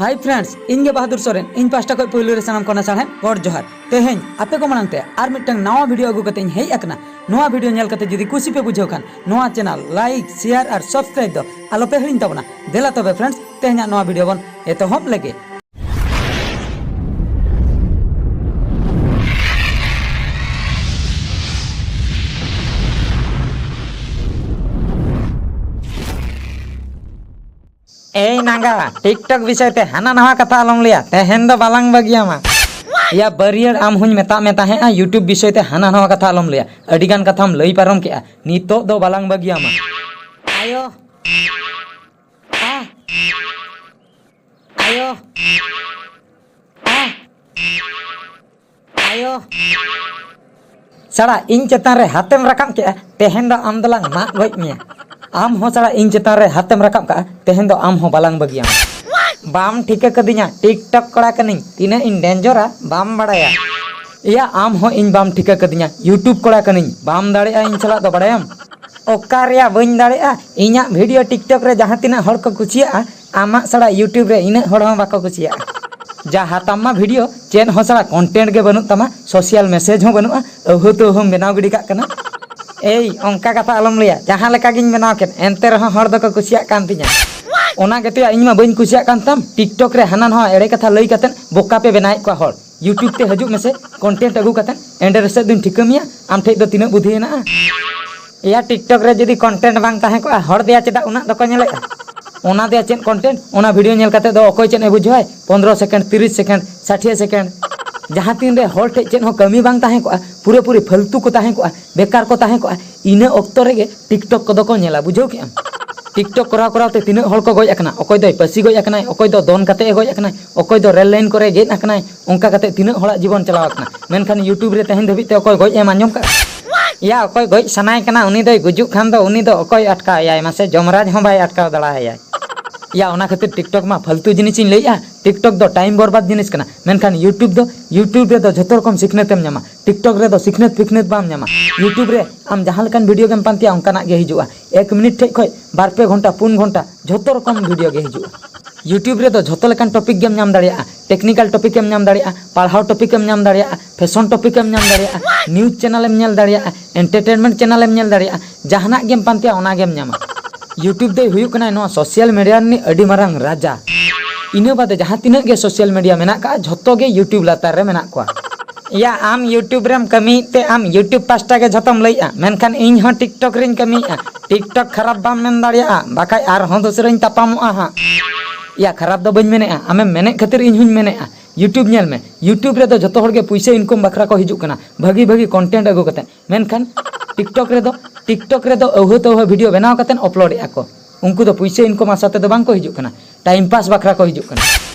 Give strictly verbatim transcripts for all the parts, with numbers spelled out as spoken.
Hi friends, ᱤᱧ ᱜᱮ ᱵᱟᱦᱟᱫᱩᱨ ᱥᱚᱨᱮᱱ᱾ ᱤᱧ ᱯᱟᱦᱴᱟ ᱠᱷᱚᱱ ᱯᱩᱭᱞᱩ ᱨᱮ ᱥᱟᱱᱟᱢ ᱠᱚ ᱚᱱᱟ ᱥᱟᱨᱦᱟᱣ ᱜᱚᱰ ᱡᱚᱦᱟᱨ᱾ ᱛᱮᱦᱮᱧ ᱟᱯᱮ ᱠᱚ ᱢᱟᱲᱟᱝ ᱛᱮ ᱟᱨ ᱢᱤᱫᱴᱟᱝ ᱱᱟᱣᱟ ᱵᱷᱤᱰᱤᱭᱳ ᱟᱹᱜᱩ ᱠᱟᱛᱮ ᱤᱧ ᱦᱮᱡ ᱟᱠᱟᱱᱟ᱾ ᱱᱚᱣᱟ ᱵᱷᱤᱰᱤᱭᱳ ᱧᱮᱞ ᱠᱟᱛᱮ ᱡᱩᱫᱤ ᱠᱩᱥᱤ ᱯᱮ ᱵᱩᱡᱷᱟᱹᱣ ᱠᱷᱟᱱ, ᱱᱚᱣᱟ ᱪᱮᱱᱮᱞ ᱞᱟᱭᱤᱠ, ᱥᱮᱭᱟᱨ ᱟᱨ ᱥᱟᱵᱥᱠᱨᱟᱭᱤᱵ ᱫᱚ ᱟᱞᱚ ᱯᱮ ᱦᱤᱲᱤᱧ ᱛᱟᱵᱚᱱᱟ᱾ ᱫᱮᱞᱟ ᱛᱚᱵᱮ ᱯᱷᱨᱮᱱᱰᱥ, ᱛᱮᱦᱮᱧᱟᱜ ᱱᱚᱣᱟ ᱵᱷᱤᱰᱤᱭᱳ ᱵᱚᱱ ᱮᱛᱚᱦᱚᱵ ᱞᱮᱜᱮ᱾ ᱮᱭ ᱱᱟᱸᱜᱟ, TikTok ᱵᱤᱥᱚᱭ ᱛᱮ ᱦᱟᱱᱟ ᱱᱟᱣᱟ ᱠᱟᱛᱷᱟ ᱟᱞᱚᱢ ᱞᱟᱹᱭᱟ, ᱛᱮᱦᱮᱧ ᱫᱚ ᱵᱟᱞᱟᱝ ᱵᱟᱹᱜᱤᱭᱟᱢᱟ᱾ ᱭᱟ ᱵᱟᱹᱨᱭᱟᱹᱲ, ᱟᱢ ᱦᱚᱸᱧ ᱢᱮᱛᱟᱜ ᱢᱮ ᱛᱟᱦᱮᱸᱜᱼᱟ, YouTube ᱵᱤᱥᱚᱭ ᱛᱮ ᱦᱟᱱᱟ ᱱᱟᱣᱟ ᱠᱟᱛᱷᱟ ᱟᱞᱚᱢ ᱞᱟᱹᱭᱟ᱾ ᱟᱹᱰᱤ ᱜᱟᱱ ᱠᱟᱛᱷᱟᱢ ᱞᱟᱹᱭ ᱯᱟᱨᱚᱢ ᱠᱮᱜᱼᱟ, ᱱᱤᱛᱚᱜ ᱫᱚ ᱵᱟᱞᱟᱝ ᱵᱟᱹᱜᱤᱭᱟᱢᱟ᱾ ᱟᱭᱳ, ᱟ, ᱟᱭᱳ, ᱟ, ᱟᱭᱳ᱾ ᱥᱟᱲᱟ, ᱤᱧ ᱪᱮᱛᱟᱱ ᱨᱮ ᱦᱟᱛᱮᱢ ᱨᱟᱠᱟᱵ ᱠᱮᱜᱼᱟ, ᱛᱮᱦᱮᱧ ᱫᱚ ᱟᱢ ᱫᱚᱞᱟᱝ ᱢᱟᱜ ᱜᱚᱡ ᱢᱮᱭᱟ᱾ ᱟᱢ ᱦᱚᱸ ᱥᱟᱲᱟ, ᱤᱧ ᱪᱮᱛᱟᱱ ᱨᱮ ᱦᱟᱛᱮᱢ ᱨᱟᱠᱟᱵ ᱠᱟᱜᱼᱟ, ᱛᱮᱦᱮᱧ ᱫᱚ ᱟᱢ ᱦᱚᱸ ᱵᱟᱞᱟᱝ ᱵᱟᱹᱜᱤᱭᱟᱢᱟ᱾ ᱵᱟᱢ ᱴᱷᱤᱠᱟᱹ ᱠᱟᱹᱫᱤᱧᱟ, TikTok ᱠᱚᱲᱟ ᱠᱟᱹᱱᱟᱹᱧ, ᱛᱤᱱᱟᱹᱜ ᱤᱧ ᱰᱮᱧᱡᱚᱨᱟ ᱵᱟᱢ ᱵᱟᱲᱟᱭᱟ᱾ ᱮᱭᱟ, ᱟᱢ ᱦᱚᱸ ᱤᱧ ᱵᱟᱢ ᱴᱷᱤᱠᱟᱹ ᱠᱟᱹᱫᱤᱧᱟ, YouTube ᱠᱚᱲᱟ ᱠᱟᱹᱱᱟᱹᱧ, ᱵᱟᱢ ᱫᱟᱲᱮᱭᱟᱜᱼᱟ ᱤᱧ ᱥᱟᱞᱟᱜ ᱫᱚ, ᱵᱟᱲᱟᱭᱟᱢ? ᱚᱠᱟ ᱨᱮᱭᱟᱜ ᱵᱟᱹᱧ ᱫᱟᱲᱮᱭᱟᱜᱼᱟ? ᱤᱧᱟᱹᱜ ᱵᱷᱤᱰᱤᱭᱳ TikTok ᱨᱮ ᱡᱟᱦᱟᱸ ᱛᱤᱱᱟᱹᱜ ᱦᱚᱲ ᱠᱚ ᱠᱩᱥᱤᱭᱟᱜᱼᱟ, ᱟᱢᱟᱜ ᱥᱟᱲᱟ YouTube ᱨᱮ ᱤᱱᱟᱹᱜ ᱦᱚᱲ ᱦᱚᱸ ᱵᱟᱠᱚ ᱠᱩᱥᱤᱭᱟᱜᱼᱟ᱾ ᱡᱟ ᱦᱟᱛᱟᱢ ᱢᱟ ᱵᱷᱤᱰᱤᱭᱳ, ᱪᱮᱫ ᱦᱚᱸ ᱥᱟᱲᱟ content ᱜᱮ ᱵᱟᱹᱱᱩᱜ ᱛᱟᱢᱟ, social message ᱦᱚᱸ ᱵᱟᱹᱱᱩᱜᱼᱟ, ᱟᱹᱦᱩ ᱛᱟᱹᱦᱩᱢ ᱵᱮᱱᱟᱣ ᱜᱤᱰᱤ ᱠᱟᱜ ᱠᱟᱱᱟ᱾ ᱮᱭ, ᱚᱱᱠᱟ ᱠᱟᱛᱷᱟ ᱟᱞᱚᱢ ᱞᱟᱹᱭᱟ, ᱡᱟᱦᱟᱸ ᱞᱮᱠᱟ ᱜᱤᱧ ᱵᱮᱱᱟᱣ ᱠᱮᱫ, ᱮᱱᱛᱮ ᱨᱮᱦᱚᱸ ᱦᱚᱲ ᱫᱚᱠᱚ ᱠᱩᱥᱤᱭᱟᱜ ᱠᱟᱱ ᱛᱤᱧᱟ᱾ ᱚᱱᱟ ᱜᱮᱛᱚᱭᱟ ᱤᱧ ᱢᱟ ᱵᱟᱹᱧ ᱠᱩᱥᱤᱭᱟᱜ ᱠᱟᱱ ᱛᱟᱢ, TikTok ᱨᱮ ᱦᱟᱱᱟ ᱱᱟᱣᱟ ᱮᱲᱮ ᱠᱟᱛᱷᱟ ᱞᱟᱹᱭ ᱠᱟᱛᱮᱫ ᱵᱚᱠᱟ ᱯᱮ ᱵᱮᱱᱟᱣᱮᱫ ᱠᱚᱣᱟ ᱦᱚᱲ᱾ YouTube ᱛᱮ ᱦᱤᱡᱩᱜ ᱢᱮᱥᱮ, content ᱟᱹᱜᱩ ᱠᱟᱛᱮᱫ, ᱮᱸᱰᱮ ᱨᱮᱥᱮᱫ ᱫᱩᱧ ᱴᱷᱤᱠᱟᱹ ᱢᱮᱭᱟ, ᱟᱢ ᱴᱷᱮᱡ ᱫᱚ ᱛᱤᱱᱟᱹᱜ ᱵᱩᱫᱷᱤ ᱦᱮᱱᱟᱜᱼᱟ᱾ ᱮᱭᱟ, TikTok ᱨᱮ ᱡᱩᱫᱤ content ᱵᱟᱝ ᱛᱟᱦᱮᱸ ᱠᱚᱜᱼᱟ, ᱦᱚᱲ ᱫᱚᱭᱟ ᱪᱮᱫᱟᱜ ᱩᱱᱟᱹᱜ ᱫᱚᱠᱚ ᱧᱮᱞᱮᱫᱼᱟ? ᱚᱱᱟ ᱫᱚᱭᱟ ᱪᱮᱫ content? ᱚᱱᱟ ᱵᱷᱤᱰᱤᱭᱳ ᱧᱮᱞ ᱠᱟᱛᱮ ᱫᱚ ᱚᱠᱚᱭ ᱪᱮᱫ ᱮ ᱵᱩᱡᱷᱟᱹᱣᱟᱭ? ᱯᱚᱱᱫᱽᱨᱚ ᱥᱮᱠᱮᱱᱰ, ᱛᱤᱨᱤᱥ ᱥᱮᱠᱮᱱᱰ, ᱥᱟᱴᱷᱤᱭᱟ ᱥᱮᱠᱮᱱᱰ᱾ ᱡᱟᱦᱟᱸ ᱛᱤᱱ ᱨᱮ ᱦᱚᱲ ᱴᱷᱮᱡ ᱪᱮᱫ ᱦᱚᱸ ᱠᱟᱹᱢᱤ ᱵᱟᱝ ᱛᱟᱦᱮᱸ ᱠᱚᱜᱼᱟ, ᱯᱩᱨᱟᱹᱯᱩᱨᱤ ᱯᱷᱟᱹᱞᱛᱩ ᱠᱚ ᱛᱟᱦᱮᱸ ᱠᱚᱜᱼᱟ, ᱵᱮᱠᱟᱨ ᱠᱚ ᱛᱟᱦᱮᱸ ᱠᱚᱜᱼᱟ, ᱤᱱᱟᱹ ᱚᱠᱛᱚ ᱨᱮᱜᱮ TikTok ᱠᱚᱫᱚ ᱠᱚ ᱧᱮᱞᱟ, ᱵᱩᱡᱷᱟᱹᱣ ᱠᱮᱜᱼᱟᱢ? TikTok ᱠᱚᱨᱟᱣ ᱠᱚᱨᱟᱣ ᱛᱮ ᱛᱤᱱᱟᱹᱜ ᱦᱚᱲ ᱠᱚ ᱜᱚᱡ ᱟᱠᱟᱱᱟ, ᱚᱠᱚᱭ ᱫᱚᱭ ᱯᱟᱹᱥᱤ ᱜᱚᱡ ᱟᱠᱟᱱᱟᱭ, ᱚᱠᱚᱭ ᱫᱚ ᱫᱚᱱ ᱠᱟᱛᱮ ᱮ ᱜᱚᱡ ᱟᱠᱟᱱᱟᱭ, ᱚᱠᱚᱭ ᱫᱚ ᱨᱮᱞ ᱞᱟᱭᱤᱱ ᱠᱚᱨᱮ ᱜᱮᱫ ᱟᱠᱟᱱᱟᱭ, ᱚᱱᱠᱟ ᱠᱟᱛᱮ ᱛᱤᱱᱟᱹᱜ ᱦᱚᱲᱟᱜ ᱡᱤᱵᱚᱱ ᱪᱟᱞᱟᱣ ᱟᱠᱟᱱᱟ᱾ ᱢᱮᱱᱠᱷᱟᱱ YouTube ᱨᱮ ᱛᱮᱦᱮᱧ ᱫᱷᱟᱹᱵᱤᱡ ᱛᱮ ᱚᱠᱚᱭ ᱜᱚᱡ ᱮᱢ ᱟᱸᱡᱚᱢ ᱠᱟᱜᱼᱟ? ᱭᱟ, ᱚᱠᱚᱭ ᱜᱚᱡ ᱥᱟᱱᱟᱭᱮ ᱠᱟᱱᱟ, ᱩᱱᱤ ᱫᱚᱭ ᱜᱩᱡᱩᱜ ᱠᱷᱟᱱ ᱫᱚ ᱩᱱᱤ ᱫᱚ ᱚᱠᱚᱭ ᱟᱴᱠᱟᱣ ᱮᱭᱟᱭ? ᱢᱟᱥᱮ ᱡᱚᱢᱨᱟᱡᱽ ᱦᱚᱸ ᱵᱟᱭ ᱟᱴᱠᱟᱣ ᱫᱟᱲᱮᱭᱟᱭᱟ᱾ ᱭᱟ, ᱚᱱᱟ ᱠᱷᱟᱹᱛᱤᱨ TikTok ᱢᱟ ᱯᱷᱟᱞᱛᱩ ᱡᱤᱱᱤᱥ ᱤᱧ ᱞᱟᱹᱭᱮᱜᱼᱟ᱾ TikTok ᱫᱚ time ᱵᱚᱨᱵᱟᱫ ᱡᱤᱱᱤᱥ ᱠᱟᱱᱟ, ᱢᱮᱱᱠᱷᱟᱱ YouTube ᱫᱚ, YouTube ᱨᱮᱫᱚ ᱡᱷᱚᱛᱚ ᱨᱚᱠᱚᱢ ᱥᱤᱠᱷᱱᱟᱹᱛ ᱮᱢ ᱧᱟᱢᱟ᱾ TikTok ᱨᱮᱫᱚ ᱥᱤᱠᱷᱱᱟᱹᱛ ᱯᱷᱤᱠᱷᱱᱟᱹᱛ ᱵᱟᱢ ᱧᱟᱢᱟ᱾ YouTube ᱨᱮ ᱟᱢ ᱡᱟᱦᱟᱸ ᱞᱮᱠᱟᱱ ᱵᱷᱤᱰᱤᱭᱳ ᱜᱮᱢ ᱯᱟᱱᱛᱮᱭᱟ, ᱚᱱᱠᱟᱱᱟᱜ ᱜᱮ ᱦᱤᱡᱩᱜᱼᱟ᱾ ᱮᱠ ᱢᱤᱱᱤᱴ ᱴᱷᱮᱡ ᱠᱷᱚᱡ ᱵᱟᱨ ᱯᱮ ᱜᱷᱚᱱᱴᱟ, ᱯᱩᱱ ᱜᱷᱚᱱᱴᱟ, ᱡᱷᱚᱛᱚ ᱨᱚᱠᱚᱢ ᱵᱷᱤᱰᱤᱭᱳ ᱜᱮ ᱦᱤᱡᱩᱜᱼᱟ᱾ YouTube ᱨᱮᱫᱚ ᱡᱷᱚᱛᱚ ᱞᱮᱠᱟᱱ topic ᱜᱮᱢ ᱧᱟᱢ ᱫᱟᱲᱮᱭᱟᱜᱼᱟ᱾ Technical topic ᱮᱢ ᱧᱟᱢ ᱫᱟᱲᱮᱭᱟᱜᱼᱟ, ᱯᱟᱲᱦᱟᱣ topic ᱮᱢ ᱧᱟᱢ ᱫᱟᱲᱮᱭᱟᱜᱼᱟ, fashion topic ᱮᱢ ᱧᱟᱢ ᱫᱟᱲᱮᱭᱟᱜᱼᱟ, news channel ᱮᱢ ᱧᱮᱞ ᱫᱟᱲᱮᱭᱟᱜᱼᱟ, entertainment channel ᱮᱢ ᱧᱮᱞ ᱫᱟᱲᱮᱭᱟᱜᱼᱟ᱾ ᱡᱟᱦᱟᱱᱟᱜ ᱜᱮᱢ ᱯᱟᱱᱛᱮᱭᱟ, ᱚᱱᱟ ᱜᱮᱢ ᱧᱟᱢᱟ᱾ YouTube ᱫᱚᱭ ᱦᱩᱭᱩᱜ ᱠᱟᱱᱟᱭ ᱱᱚᱣᱟ social media ᱨᱤᱱᱤᱡ ᱟᱹᱰᱤ ᱢᱟᱨᱟᱝ ᱨᱟᱡᱟ᱾ ᱤᱱᱟᱹ ᱵᱟᱫᱮ ᱡᱟᱦᱟᱸ ᱛᱤᱱᱟᱹᱜ ᱜᱮ social media ᱢᱮᱱᱟᱜ ᱠᱟᱜᱼᱟ, ᱡᱷᱚᱛᱚ ᱜᱮ YouTube ᱞᱟᱛᱟᱨ ᱨᱮ ᱢᱮᱱᱟᱜ ᱠᱚᱣᱟ᱾ ᱭᱟ, ᱟᱢ YouTube ᱨᱮᱢ ᱠᱟᱹᱢᱤᱭᱮᱫ ᱛᱮ ᱟᱢ YouTube ᱯᱟᱥᱴᱟ ᱜᱮ ᱡᱷᱚᱛᱚᱢ ᱞᱟᱹᱭᱮᱜᱼᱟ, ᱢᱮᱱᱠᱷᱟᱱ ᱤᱧ ᱦᱚᱸ TikTok ᱨᱤᱧ ᱠᱟᱹᱢᱤᱭᱮᱜᱼᱟ᱾ TikTok ᱠᱷᱟᱨᱟᱯ ᱵᱟᱢ ᱢᱮᱱ ᱫᱟᱲᱮᱭᱟᱜᱼᱟ, ᱵᱟᱠᱷᱟᱡ ᱟᱨᱦᱚᱸ ᱫᱩᱥᱨᱟᱹᱧ ᱛᱟᱯᱟᱢᱚᱜᱼᱟ ᱦᱟᱸᱜ᱾ ᱭᱟ, ᱠᱷᱟᱨᱟᱯ ᱫᱚ ᱵᱟᱹᱧ ᱢᱮᱱᱮᱜᱼᱟ, ᱟᱢᱮᱢ ᱢᱮᱱᱮᱫ ᱠᱷᱟᱹᱛᱤᱨ ᱤᱧ ᱦᱚᱸᱧ ᱢᱮᱱᱮᱜᱼᱟ᱾ YouTube ᱧᱮᱞ ᱢᱮ, YouTube ᱨᱮᱫᱚ ᱡᱚᱛᱚ ᱦᱚᱲ ᱜᱮ ᱯᱩᱭᱥᱟᱹ income ᱵᱟᱠᱷᱨᱟ ᱠᱚ ᱦᱤᱡᱩᱜ ᱠᱟᱱᱟ, ᱵᱷᱟᱹᱜᱤ ᱵᱷᱟᱹᱜᱤ content ᱟᱹᱜᱩ ᱠᱟᱛᱮ᱾ ᱢᱮᱱᱠᱷᱟᱱ TikTok ᱨᱮᱫᱚ, TikTok ᱨᱮᱫᱚ ᱟᱹᱣᱦᱟᱹ ᱛᱟᱹᱣᱦᱟᱹ video ᱵᱮᱱᱟᱣ ᱠᱟᱛᱮ upload ᱮᱜᱼᱟ ᱠᱚ᱾ ᱩᱱᱠᱩ ᱫᱚ ᱯᱩᱭᱥᱟᱹ income ᱟᱥᱟ ᱛᱮᱫᱚ ᱵᱟᱝ ᱠᱚ ᱦᱤᱡᱩᱜ ᱠᱟᱱᱟ, time pass ᱵᱟᱠᱷᱨᱟ ᱠᱚ ᱦᱤᱡᱩᱜ ᱠᱟᱱᱟ᱾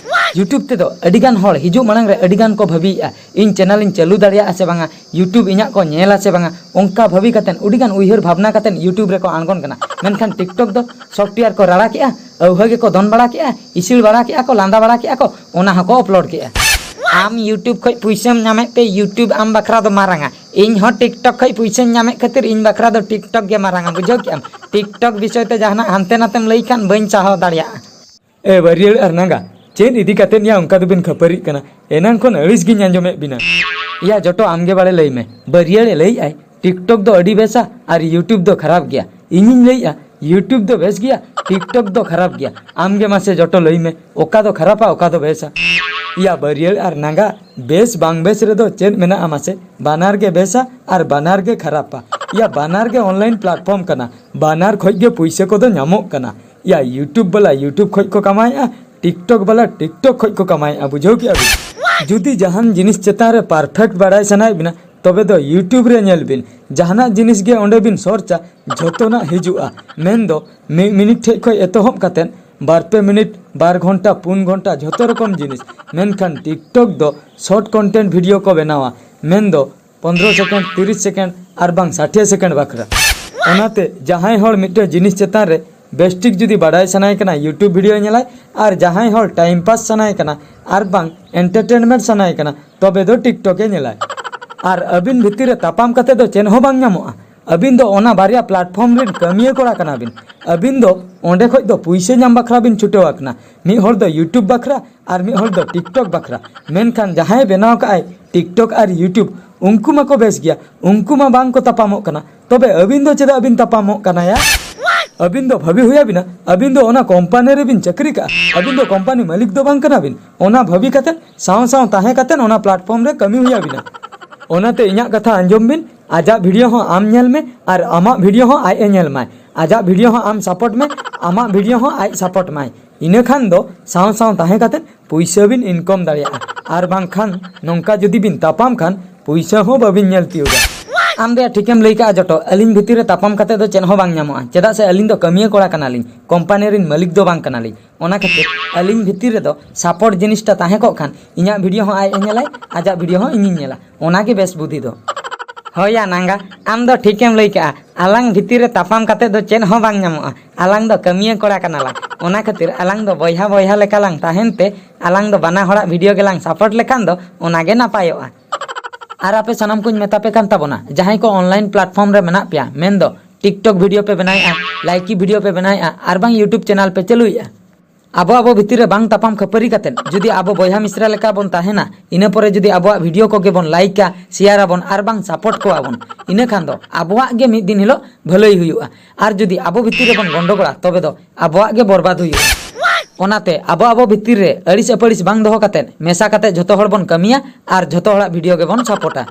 YouTube ᱛᱮᱫᱚ ᱟᱹᱰᱤ ᱜᱟᱱ ᱦᱚᱲ ᱦᱤᱡᱩᱜ ᱢᱟᱲᱟᱝ ᱨᱮ ᱟᱹᱰᱤ ᱜᱟᱱ ᱠᱚ ᱵᱷᱟᱹᱵᱤᱭᱮᱜᱼᱟ, "ᱤᱧ channel ᱤᱧ ᱪᱟᱹᱞᱩ ᱫᱟᱲᱮᱭᱟᱜᱼᱟ ᱥᱮ ᱵᱟᱝᱟ, YouTube ᱤᱧᱟᱹᱜ ᱠᱚ ᱧᱮᱞᱟ ᱥᱮ ᱵᱟᱝᱟ?" ᱚᱱᱠᱟ ᱵᱷᱟᱹᱵᱤ ᱠᱟᱛᱮ, ᱟᱹᱰᱤ ᱜᱟᱱ ᱩᱭᱦᱟᱹᱨ ᱵᱷᱟᱵᱽᱱᱟ ᱠᱟᱛᱮ YouTube ᱨᱮᱠᱚ ᱟᱬᱜᱚᱱ ᱠᱟᱱᱟ᱾ ᱢᱮᱱᱠᱷᱟᱱ TikTok ᱫᱚ software ᱠᱚ ᱨᱟᱲᱟ ᱠᱮᱜᱼᱟ, ᱟᱹᱣᱦᱟᱹ ᱜᱮᱠᱚ ᱫᱚᱱ ᱵᱟᱲᱟ ᱠᱮᱜᱼᱟ, ᱤᱥᱤᱲ ᱵᱟᱲᱟ ᱠᱮᱜᱼᱟ ᱠᱚ, ᱞᱟᱸᱫᱟ ᱵᱟᱲᱟ ᱠᱮᱜᱼᱟ ᱠᱚ, ᱚᱱᱟ ᱦᱚᱸᱠᱚ upload ᱠᱮᱜᱼᱟ᱾ ᱟᱢ YouTube ᱠᱷᱚᱡ ᱯᱩᱭᱥᱟᱹᱢ ᱧᱟᱢᱮᱫ ᱛᱮ YouTube ᱟᱢ ᱵᱟᱠᱷᱨᱟ ᱫᱚ ᱢᱟᱨᱟᱝᱟ᱾ ᱤᱧ ᱦᱚᱸ TikTok ᱠᱷᱚᱡ ᱯᱩᱭᱥᱟᱹᱧ ᱧᱟᱢᱮᱫ ᱠᱷᱟᱹᱛᱤᱨ ᱤᱧ ᱵᱟᱠᱷᱨᱟ ᱫᱚ TikTok ᱜᱮ ᱢᱟᱨᱟᱝᱟ, ᱵᱩᱡᱷᱟᱹᱣ ᱠᱮᱜᱼᱟᱢ? TikTok ᱵᱤᱥᱚᱭ ᱛᱮ ᱡᱟᱦᱟᱱᱟᱜ ᱦᱟᱱᱛᱮ ᱱᱟᱛᱮᱢ ᱞᱟᱹᱭ ᱠᱷᱟᱱ ᱵᱟᱹᱧ ᱥᱟᱦᱟᱣ ᱫᱟᱲᱮᱭᱟᱜᱼᱟ᱾ ᱮ ᱵᱟᱹᱨᱭᱟᱹᱲ ᱟᱨ ᱱᱟᱸᱜᱟ, ᱪᱮᱫ ᱤᱫᱤ ᱠᱟᱛᱮᱫ ᱭᱟ ᱚᱱᱠᱟ ᱫᱚᱵᱤᱱ ᱠᱷᱟᱹᱯᱟᱹᱨᱤᱜ ᱠᱟᱱᱟ? ᱮᱱᱟᱝ ᱠᱷᱚᱱ ᱟᱹᱲᱤᱥ ᱜᱤᱧ ᱟᱸᱡᱚᱢᱮᱫ ᱵᱤᱱᱟ᱾ ᱭᱟ ᱡᱚᱴᱚ, ᱟᱢᱜᱮ ᱵᱟᱲᱮ ᱞᱟᱹᱭ ᱢᱮ, ᱵᱟᱹᱨᱭᱟᱹᱲᱮ ᱞᱟᱹᱭᱮᱫ ᱟᱭ TikTok ᱫᱚ ᱟᱹᱰᱤ ᱵᱮᱥᱟ ᱟᱨ YouTube ᱫᱚ ᱠᱷᱟᱨᱟᱯ ᱜᱮᱭᱟ᱾ ᱤᱧᱤᱧ ᱞᱟᱹᱭᱮᱫᱼᱟ YouTube ᱫᱚ ᱵᱮᱥ ᱜᱮᱭᱟ, TikTok ᱫᱚ ᱠᱷᱟᱨᱟᱯ ᱜᱮᱭᱟ᱾ ᱟᱢᱜᱮ ᱢᱟᱥᱮ ᱡᱚᱴᱚ ᱞᱟᱹᱭ ᱢᱮ, ᱚᱠᱟ ᱫᱚ ᱠᱷᱟᱨᱟᱯᱟ, ᱚᱠᱟ ᱫᱚ ᱵᱮᱥᱟ? ᱭᱟ ᱵᱟᱹᱨᱭᱟᱹᱲ ᱟᱨ ᱱᱟᱸᱜᱟ, ᱵᱮᱥ ᱵᱟᱝ ᱵᱮᱥ ᱨᱮᱫᱚ ᱪᱮᱫ ᱢᱮᱱᱟᱜᱼᱟ ᱢᱟᱥᱮ? ᱵᱟᱱᱟᱨ ᱜᱮ ᱵᱮᱥᱟ ᱟᱨ ᱵᱟᱱᱟᱨ ᱜᱮ ᱠᱷᱟᱨᱟᱯᱟ᱾ ᱭᱟ ᱵᱟᱱᱟᱨ ᱜᱮ online platform ᱠᱟᱱᱟ, ᱵᱟᱱᱟᱨ ᱠᱷᱚᱡ ᱜᱮ ᱯᱩᱭᱥᱟᱹ ᱠᱚᱫᱚ ᱧᱟᱢᱚᱜ ᱠᱟᱱᱟ᱾ ᱭᱟ YouTube ᱵᱟᱞᱟ YouTube ᱠᱷᱚᱡ ᱠᱚ ᱠᱟᱢᱟᱣᱮᱫᱼᱟ, TikTok ᱵᱟᱞᱟ TikTok ᱠᱷᱚᱡ ᱠᱚ ᱠᱟᱢᱟᱣᱮᱫᱼᱟ, ᱵᱩᱡᱷᱟᱹᱣ ᱠᱮᱜᱼᱟ ᱵᱤᱱ? ᱡᱩᱫᱤ ᱡᱟᱦᱟᱱ ᱡᱤᱱᱤᱥ ᱪᱮᱛᱟᱱ ᱨᱮ perfect ᱵᱟᱲᱟᱭ ᱥᱟᱱᱟᱭᱮᱫ ᱵᱤᱱᱟ, ᱛᱚᱵᱮ ᱫᱚ YouTube ᱨᱮ ᱧᱮᱞ ᱵᱤᱱ, ᱡᱟᱦᱟᱱᱟᱜ ᱡᱤᱱᱤᱥ ᱜᱮ ᱚᱸᱰᱮ ᱵᱤᱱ ᱥᱟᱨᱪᱟ, ᱡᱷᱚᱛᱚᱱᱟᱜ ᱦᱤᱡᱩᱜᱼᱟ᱾ ᱢᱮᱱᱫᱚ ᱢᱤᱫ ᱢᱤᱱᱤᱴ ᱴᱷᱮᱡ ᱠᱷᱚᱡ ᱮᱛᱚᱦᱚᱵ ᱠᱟᱛᱮᱫ ᱵᱟᱨ ᱯᱮ ᱢᱤᱱᱤᱴ, ᱵᱟᱨ ᱜᱷᱚᱱᱴᱟ, ᱯᱩᱱ ᱜᱷᱚᱱᱴᱟ, ᱡᱷᱚᱛᱚ ᱨᱚᱠᱚᱢ ᱡᱤᱱᱤᱥ᱾ ᱢᱮᱱᱠᱷᱟᱱ TikTok ᱫᱚ short content video ᱠᱚ ᱵᱮᱱᱟᱣᱟ, ᱢᱮᱱᱫᱚ ᱯᱚᱱᱫᱽᱨᱚ second, ᱛᱤᱨᱤᱥ second ᱟᱨ ᱵᱟᱝ ᱥᱟᱴᱷᱤᱭᱟᱹ second ᱵᱟᱠᱷᱨᱟ᱾ ᱚᱱᱟᱛᱮ ᱡᱟᱦᱟᱸᱭ ᱦᱚᱲ ᱢᱤᱫᱴᱮᱱ ᱡᱤᱱᱤᱥ ᱪᱮᱛᱟᱱ ᱨᱮ ᱵᱮᱥᱴᱷᱤᱠ ᱡᱩᱫᱤ ᱵᱟᱰᱟᱭ ᱥᱟᱱᱟᱭᱮ ᱠᱟᱱᱟ, YouTube video ᱧᱮᱞᱟᱭ, ᱟᱨ ᱡᱟᱦᱟᱸᱭ ᱦᱚᱲ time pass ᱥᱟᱱᱟᱭᱮ ᱠᱟᱱᱟ ᱟᱨ ᱵᱟᱝ entertainment ᱥᱟᱱᱟᱭᱮ ᱠᱟᱱᱟ, ᱛᱚᱵᱮ ᱫᱚ TikTok ᱮ ᱧᱮᱞᱟᱭ᱾ ᱟᱨ ᱟᱹᱵᱤᱱ ᱵᱷᱤᱛᱤᱨ ᱨᱮ ᱛᱟᱯᱟᱢ ᱠᱟᱛᱮ ᱫᱚ ᱪᱮᱫ ᱦᱚᱸ ᱵᱟᱝ ᱧᱟᱢᱚᱜᱼᱟ᱾ ᱟᱹᱵᱤᱱ ᱫᱚ ᱚᱱᱟ ᱵᱟᱨᱭᱟ platform ᱨᱮᱱ ᱠᱟᱹᱢᱤᱭᱟᱹ ᱠᱚᱲᱟ ᱠᱟᱱᱟ ᱵᱤᱱ᱾ ᱟᱹᱵᱤᱱ ᱫᱚ ᱚᱸᱰᱮ ᱠᱷᱚᱡ ᱫᱚ ᱯᱩᱭᱥᱟᱹ ᱧᱟᱢ ᱵᱟᱠᱷᱨᱟ ᱵᱤᱱ ᱪᱷᱩᱴᱟᱹᱣ ᱟᱠᱟᱱᱟ, ᱢᱤᱫ ᱦᱚᱲ ᱫᱚ YouTube ᱵᱟᱠᱷᱨᱟ ᱟᱨ ᱢᱤᱫ ᱦᱚᱲ ᱫᱚ TikTok ᱵᱟᱠᱷᱨᱟ᱾ ᱢᱮᱱᱠᱷᱟᱱ ᱡᱟᱦᱟᱸᱭ ᱵᱮᱱᱟᱣ ᱠᱟᱜᱼᱟᱭ TikTok ᱟᱨ YouTube, ᱩᱱᱠᱩ ᱢᱟᱠᱚ ᱵᱮᱥ ᱜᱮᱭᱟ, ᱩᱱᱠᱩ ᱢᱟ ᱵᱟᱝ ᱠᱚ ᱛᱟᱯᱟᱢᱚᱜ ᱠᱟᱱᱟ᱾ ᱛᱚᱵᱮ ᱟᱹᱵᱤᱱ ᱫᱚ ᱪᱮᱫᱟᱜ ᱵᱤᱱ ᱛᱟᱯᱟᱢᱚᱜ ᱠᱟᱱᱟ ᱭᱟ? ᱟᱹᱵᱤᱱ ᱫᱚ ᱵᱷᱟᱹᱵᱤ ᱦᱩᱭ ᱟᱹᱵᱤᱱᱟ, ᱟᱹᱵᱤᱱ ᱫᱚ ᱚᱱᱟ ᱠᱳᱢᱯᱟᱱᱤ ᱨᱮᱵᱤᱱ ᱪᱟᱹᱠᱨᱤ ᱠᱟᱜᱼᱟ, ᱟᱹᱵᱤᱱ ᱫᱚ ᱠᱳᱢᱯᱟᱱᱤ ᱢᱟᱹᱞᱤᱠ ᱫᱚ ᱵᱟᱝ ᱠᱟᱱᱟ ᱵᱤᱱ᱾ ᱚᱱᱟ ᱵᱷᱟᱹᱵᱤ ᱠᱟᱛᱮ ᱥᱟᱶ ᱥᱟᱶ ᱛᱟᱦᱮᱸ ᱠᱟᱛᱮ ᱚᱱᱟ platform ᱨᱮ ᱠᱟᱹᱢᱤ ᱦᱩᱭ ᱟᱹᱵᱤᱱᱟ᱾ ᱚᱱᱟᱛᱮ ᱤᱧᱟᱹᱜ ᱠᱟᱛᱷᱟ ᱟᱸᱡᱚᱢ ᱵᱤᱱ, ᱟᱡᱟᱜ video ᱦᱚᱸ ᱟᱢ ᱧᱮᱞ ᱢᱮ ᱟᱨ ᱟᱢᱟᱜ video ᱦᱚᱸ ᱟᱡ ᱮ ᱧᱮᱞ ᱢᱟᱭ᱾ ᱟᱡᱟᱜ video ᱦᱚᱸ ᱟᱢ support ᱢᱮ, ᱟᱢᱟᱜ video ᱦᱚᱸ ᱟᱡ support ᱢᱟᱭ᱾ ᱤᱱᱟᱹ ᱠᱷᱟᱱ ᱫᱚ ᱥᱟᱶ ᱥᱟᱶ ᱛᱟᱦᱮᱸ ᱠᱟᱛᱮ ᱯᱩᱭᱥᱟᱹ ᱵᱤᱱ income ᱫᱟᱲᱮᱭᱟᱜᱼᱟ᱾ ᱟᱨ ᱵᱟᱝᱠᱷᱟᱱ ᱱᱚᱝᱠᱟ ᱡᱩᱫᱤ ᱵᱤᱱ ᱛᱟᱯᱟᱢ ᱠᱷᱟᱱ ᱯᱩᱭᱥᱟᱹ ᱦᱚᱸ ᱵᱟᱵᱤᱱ ᱧᱮᱞ ᱛᱤᱭᱳᱜᱟ᱾ ᱟᱢ ᱫᱚᱭᱟ ᱴᱷᱤᱠᱮᱢ ᱞᱟᱹᱭ ᱠᱟᱜᱼᱟ ᱡᱚᱴᱚ, ᱟᱹᱞᱤᱧ ᱵᱷᱤᱛᱤᱨ ᱨᱮ ᱛᱟᱯᱟᱢ ᱠᱟᱛᱮ ᱫᱚ ᱪᱮᱫ ᱦᱚᱸ ᱵᱟᱝ ᱧᱟᱢᱚᱜᱼᱟ, ᱪᱮᱫᱟᱜ ᱥᱮ ᱟᱹᱞᱤᱧ ᱫᱚ ᱠᱟᱹᱢᱤᱭᱟᱹ ᱠᱚᱲᱟ ᱠᱟᱱᱟᱞᱤᱧ, ᱠᱳᱢᱯᱟᱱᱤ ᱨᱤᱱ ᱢᱟᱹᱞᱤᱠ ᱫᱚ ᱵᱟᱝ ᱠᱟᱱᱟᱞᱤᱧ᱾ ᱚᱱᱟ ᱠᱷᱟᱹᱛᱤᱨ ᱟᱹᱞᱤᱧ ᱵᱷᱤᱛᱤᱨ ᱨᱮᱫᱚ support ᱡᱤᱱᱤᱥᱴᱟ ᱛᱟᱦᱮᱸ ᱠᱚᱜ ᱠᱷᱟᱱ ᱤᱧᱟᱹᱜ video ᱦᱚᱸ ᱟᱡ ᱮ ᱧᱮᱞᱟᱭ, ᱟᱡᱟᱜ video ᱦᱚᱸ ᱤᱧᱤᱧ ᱧᱮᱞᱟ, ᱚᱱᱟᱜᱮ ᱵᱮᱥ ᱵᱩᱫᱷᱤ ᱫᱚ᱾ ᱦᱳᱭ ᱭᱟ ᱱᱟᱝᱜᱟ, ᱟᱢ ᱫᱚ ᱴᱷᱤᱠᱮᱢ ᱞᱟᱹᱭ ᱠᱟᱜᱼᱟ, ᱟᱞᱟᱝ ᱵᱷᱤᱛᱤᱨ ᱨᱮ ᱛᱟᱯᱟᱢ ᱠᱟᱛᱮ ᱫᱚ ᱪᱮᱫ ᱦᱚᱸ ᱵᱟᱝ ᱧᱟᱢᱚᱜᱼᱟ᱾ ᱟᱞᱟᱝ ᱫᱚ ᱠᱟᱹᱢᱤᱭᱟᱹ ᱠᱚᱲᱟ ᱠᱟᱱᱟᱞᱟᱝ, ᱚᱱᱟ ᱠᱷᱟᱹᱛᱤᱨ ᱟᱞᱟᱝ ᱫᱚ ᱵᱚᱭᱦᱟ ᱵᱚᱭᱦᱟ ᱞᱮᱠᱟ ᱞᱟᱝ ᱛᱟᱦᱮᱱ ᱛᱮ ᱟᱞᱟᱝ ᱫᱚ ᱵᱟᱱᱟ ᱦᱚᱲᱟᱜ video ᱜᱮᱞᱟᱝ support ᱞᱮᱠᱷᱟᱱ ᱫᱚ ᱚᱱᱟᱜᱮ ᱱᱟᱯᱟᱭᱚᱜᱼᱟ᱾ ᱟᱨ ᱟᱯᱮ ᱥᱟᱱᱟᱢ ᱠᱚᱧ ᱢᱮᱛᱟ ᱯᱮ ᱠᱟᱱ ᱛᱟᱵᱚᱱᱟ, ᱡᱟᱦᱟᱸᱭ ᱠᱚ online platform ᱨᱮ ᱢᱮᱱᱟᱜ ᱯᱮᱭᱟ, ᱢᱮᱱᱫᱚ TikTok video ᱯᱮ ᱵᱮᱱᱟᱣᱮᱫᱼᱟ, ᱞᱟᱭᱠᱤ video ᱯᱮ ᱵᱮᱱᱟᱣᱮᱫᱼᱟ, ᱟᱨ ᱵᱟᱝ YouTube channel ᱯᱮ ᱪᱟᱹᱞᱩᱭᱮᱫᱼᱟ, ᱟᱵᱚ ᱟᱵᱚ ᱵᱷᱤᱛᱤᱨ ᱨᱮ ᱵᱟᱝ ᱛᱟᱯᱟᱢ ᱠᱷᱟᱹᱯᱟᱹᱨᱤ ᱠᱟᱛᱮᱫ ᱡᱩᱫᱤ ᱟᱵᱚ ᱵᱚᱭᱦᱟ ᱢᱤᱥᱨᱟ ᱞᱮᱠᱟ ᱵᱚᱱ ᱛᱟᱦᱮᱱᱟ, ᱤᱱᱟᱹ ᱯᱚᱨᱮ ᱡᱩᱫᱤ ᱟᱵᱚᱣᱟᱜ video ᱠᱚᱜᱮ ᱵᱚᱱ like ᱟ, share ᱟᱵᱚᱱ ᱟᱨ ᱵᱟᱝ support ᱠᱚᱣᱟ ᱵᱚᱱ, ᱤᱱᱟᱹ ᱠᱷᱟᱱ ᱫᱚ ᱟᱵᱚᱣᱟᱜ ᱜᱮ ᱢᱤᱫ ᱫᱤᱱ ᱦᱤᱞᱳᱜ ᱵᱷᱟᱹᱞᱟᱹᱭ ᱦᱩᱭᱩᱜᱼᱟ᱾ ᱟᱨ ᱡᱩᱫᱤ ᱟᱵᱚ ᱵᱷᱤᱛᱤᱨ ᱨᱮᱵᱚᱱ ᱜᱚᱱᱰᱚᱜᱚᱲᱟ, ᱛᱚᱵᱮ ᱫᱚ ᱟᱵᱚᱣᱟᱜ ᱜᱮ ᱵᱚᱨᱵᱟᱫ ᱦᱩᱭᱩᱜᱼᱟ᱾ ᱚᱱᱟᱛᱮ ᱟᱵᱚ ᱟᱵᱚ ᱵᱷᱤᱛᱤᱨ ᱨᱮ ᱟᱹᱲᱤᱥ ᱟᱹᱯᱟᱹᱲᱤᱥ ᱵᱟᱝ ᱫᱚᱦᱚ ᱠᱟᱛᱮᱫ ᱢᱮᱥᱟ ᱠᱟᱛᱮᱫ ᱡᱷᱚᱛᱚ ᱦᱚᱲ ᱵᱚᱱ ᱠᱟᱹᱢᱤᱭᱟ ᱟᱨ ᱡᱷᱚᱛᱚ ᱦᱚᱲᱟᱜ video ᱜᱮᱵᱚᱱ support ᱟ᱾